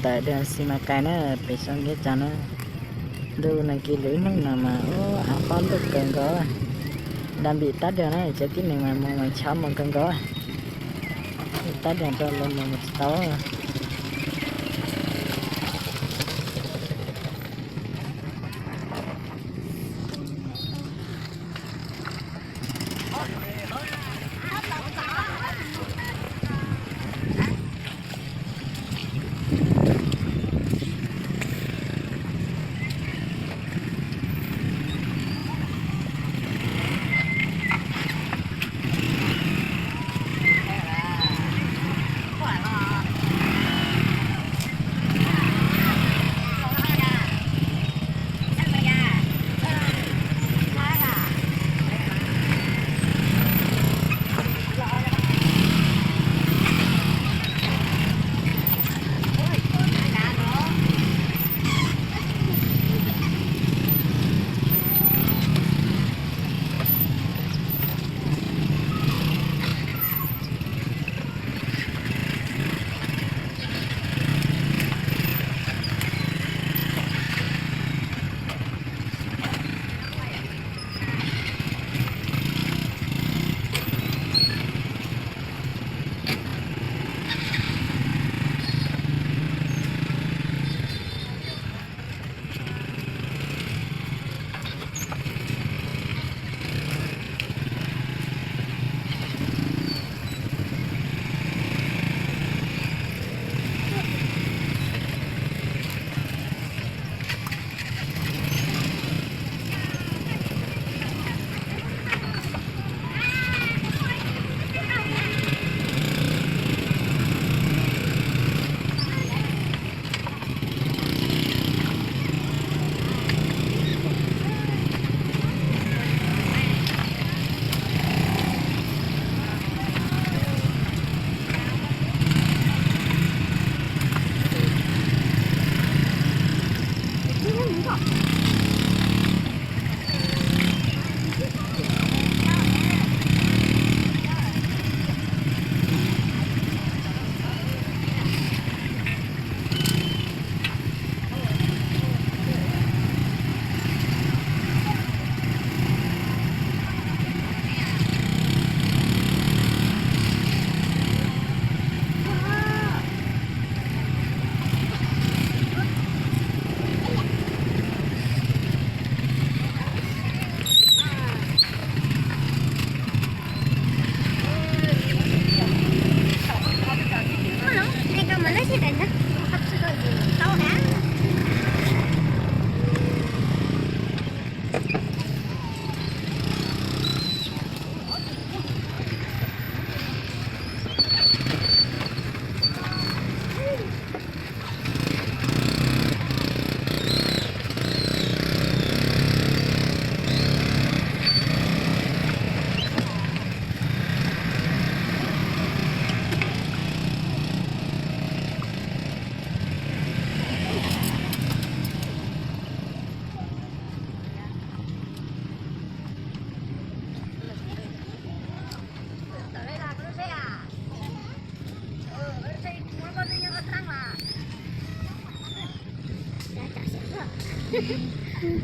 Tawm dua xi mas kais na, pem sau ntiab tsav na. Ntuj, nag kis lwm hnub no mas ua av pob ntuj kawg nkaus. Dab npim tab dua na, cov tib neeg mas mus mas chob mus kawg nkaus. Tab dua rau lawv mus mus tsis tau.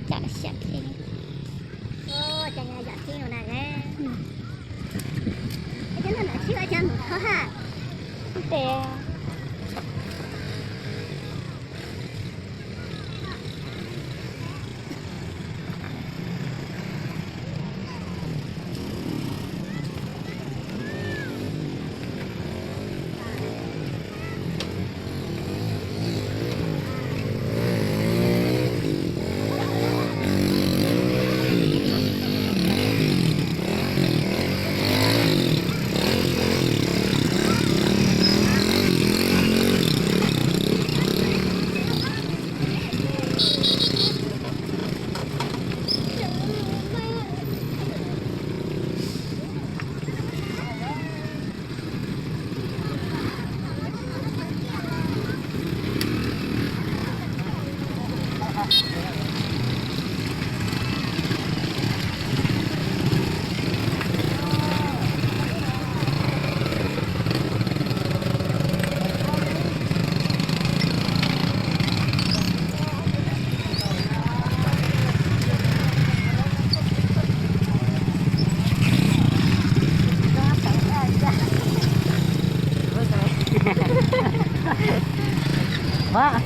Cov xyam thiab. Cov yam txij no na. Cov no lawv sib ua cov mus thov ha. Tes. Mas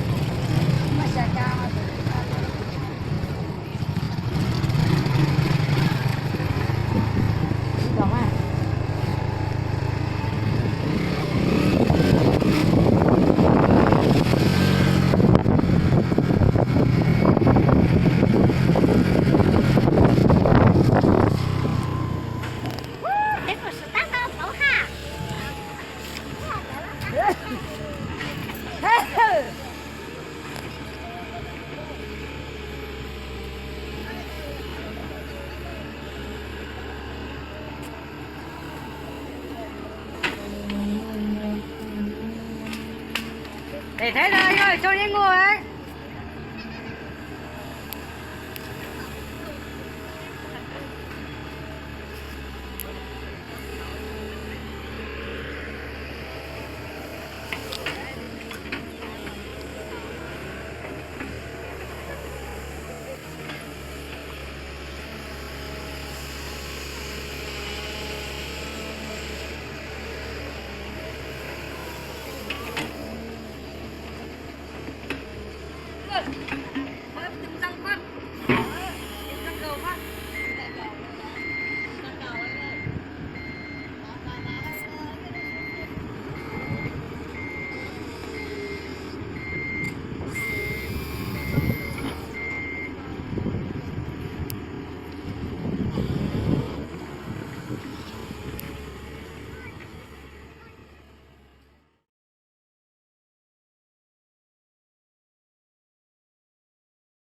Tes thaib no yog tso yeeb ngu.